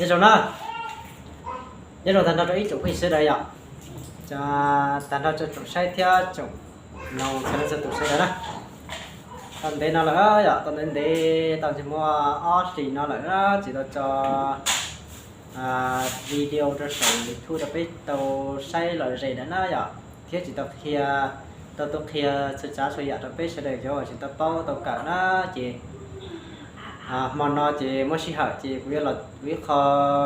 Nyob zoo na, nyob zoo tag nrho rau ib tsoom phooj ywg sawv daws yom, tag nrho rau tsoom saib thiab tsoom mloog txhua leej txhua tus sawv daws na. Tau ntev no lawm yom, tau ntev ntev tau ntshe muaj ob hlis no lawm na, tsis tau tso video rau saum YouTube rau peb tau saib lom zem lawm na yom, thiab tsis tau qhia, tau tuaj qhia txhua tsav txhua yam rau peb sawv daws cov uas tsis tau paub tau kawm na. Ces hmo no ces muaj sij hawm ces kuv yuav los ua ib qho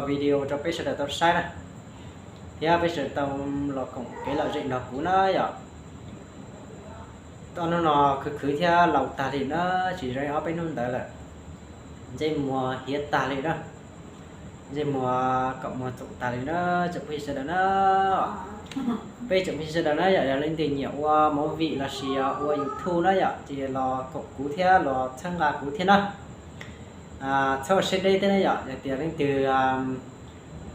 video rau peb sawv daws tau saib na, thiab peb sawv daws tau los koom kev lom zem nrog kuv na yom. Tau hnub no khwv khwv thiab laus tag li na, tsis zoo ob peb hnub ntawd lawm. Ntsej muag hiav tag li na, ntsej muag kaum muag txoom tag li na, tsoom phooj ywg sawv daws na. Peb tsoom phooj ywg sawv daws na yom, yog leej twg nyiam ua movie lossis ua YouTube na yom, ces los koom kuv thiab los txhawb nqa kuv thiab na. Txhob ua siab deb thiab na yom, yog tias leej twg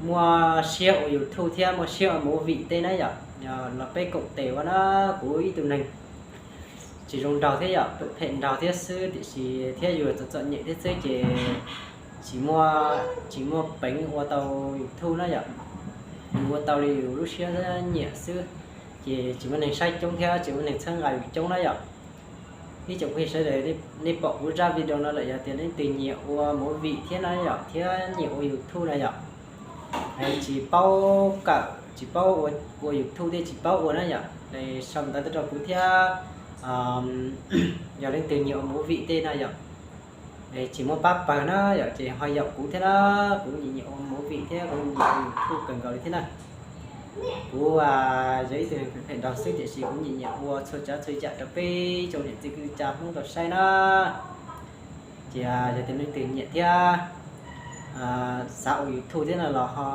muaj siab ua YouTube thiab muaj siab ua movie tej na yom, los peb koom tes ua na. Kuv ib tug neeg tsis zoo nraug thiab yom, phem phem nraug thiab xwb, tiam sis thiab yus txom txom nyem thiab xwb ces tsis muaj, tsis muaj peev ua tau YouTube na yom. Yus ua tau li yus lub siab nyiam xwb, ces tsis muaj neeg saib coob thiab tsis muaj neeg txhawb nqa yus coob na yom. Ib tsoom phooj ywg sawv daws, nej pom kuv zaj video no lawm, yog tias leej twg nyiam ua movie thiab na yom, thiab nyiam ua YouTube na yom, tsis paub kawm tsis paub ua YouTube thiab tsis paub ua na yom, sau ntawv tuaj rau kuv thiab. Yog leej twg nyiam ua movie tej na yom, tsis muaj pab pawg na yom, ces ho yaum kuv thiab na. Kuv nyiam nyiam ua movie thiab kuv nyiam ua YouTube kawg nkaus li thiab na. Kuv yog ib tug neeg phem phem nraug xwb tiam sis kuv nyiam nyiam ua txhua tsav txhua yam rau peb tsoom niam txiv kwv tij neej tsa Hmoob tau saib na. Ces yog tias leej twg nyiam thiab xav ua YouTube thiab no los ho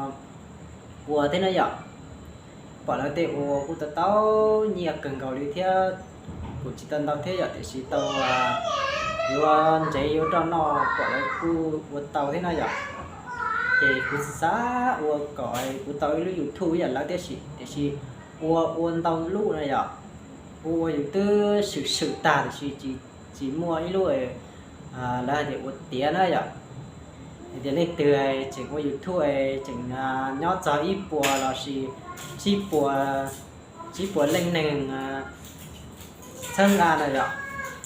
ua thiab na yom. Pom lawv tej ua kuj tau tau nyiaj kawg nkaus li thiab, kuj tsis tau ntau thiab yom, tiam sis tau yuav ntsev yuav roj noj pom lawv kuj ua tau thiab na yom. Ces kuv xav ua kom kuv tau ib lub YouTube ib yam lawv thiab, tiam sis ua ua ntau lub na yom, ua ua yus twb swm swm tag tiam sis tsis muaj ib lub lawv hais tias ua tiav na yom. Hais tias leej twg tseem ua YouTube tseem nyob txog ib puas lossis tsib puas, tsib puas leej neeg txhawb nqa na yom,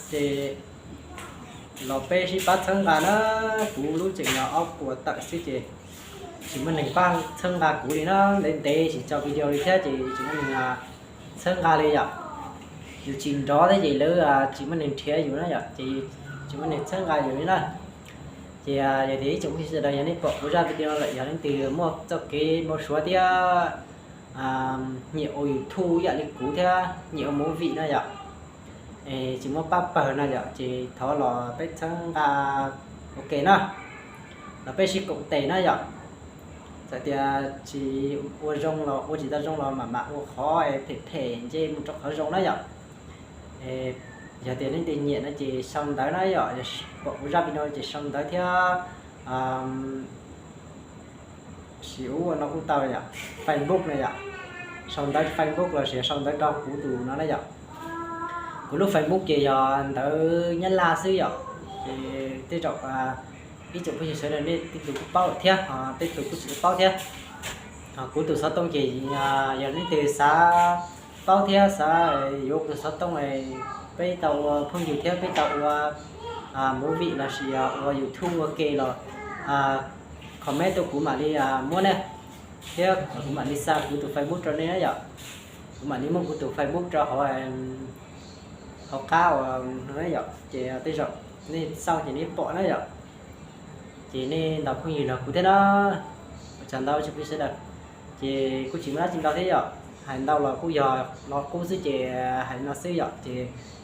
ces los peb sib pab txhawb nqa na. Kuv lub tseem yog ob puas tawm xwb ces tsis muaj neeg pab txhawb nqa kuv li na, ntev ntev tsis tso video li thiab ces tsis muaj neeg txhawb nqa li yom. Yus tsis nrov thiab ces lawv tsis muaj neeg nrhiav yus na yom, ces tsis muaj neeg txhawb nqa yus li na. Ces yog tias ib tsoom phooj ywg sawv daws yog nej pom kuv zaj video lawm yog leej twg muaj txoj kev npau suav thiab nyiam ua YouTube ib yam li kuv thiab nyiam ua movie na yom, tsis muaj pab pawg na yom, ces thov los peb txhawb nqa ua ke na, los peb sib koom tes na yom. Txawm tias tsis ua zoo los ua tsis tau zoo los mam mam ua qhov phem phem ntsej mus rau qhov zoo na yom. Yog tias leej twg nyiam no ces sau ntawv na yom, pom kuv zaj video ces sau ntawv thiab sim ua no kuj tau yom, Facebook na yom, sau ntawv Facebook lossis sau ntawv rau kuv tus no na yom. Kuv lub Facebook ces yog ntawv Nyab Laj xwb yom, ces tej zaum ib tsoom phooj ywg sawv daws nej tej tus kuj paub thiab, tej tus kuj tsis paub thiab. Kuv tus xov tooj ces yog leej twg xav paub thiab xav yuav kuv tus xov tooj, peb tau ua phooj ywg thiab peb tau ua movie lossis ua YouTube ua ke los comment tuaj kuv mam li muab nej, thiab kuv mam li xa kuv tus Facebook rau nej na yom. Kuv mam li muab kuv tus Facebook rau hauv, hauv qab uas no na yom, ces tej zaum nej xauj ces nej pom na yom. Ces nej ntaus phooj ywg nrog kuv thiab na. Ua tsaug ntau tsoom phooj ywg sawv daws. Ces kuj tsis muaj dab tsi ntau thiab yom, hais ntau los kuj yog lo qub xwb ces hais no xwb yom. Ces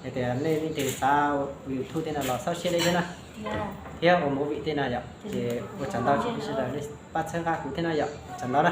yog tias nej leej twg xav ua YouTube tej no los txhob siab deb thiab na, thiab ua movie tej no yom. Ces ua tsaug ntau tsoom phooj ywg sawv daws nej pab txhawb nqa kuv thiab na yom, ua tsaug ntau na.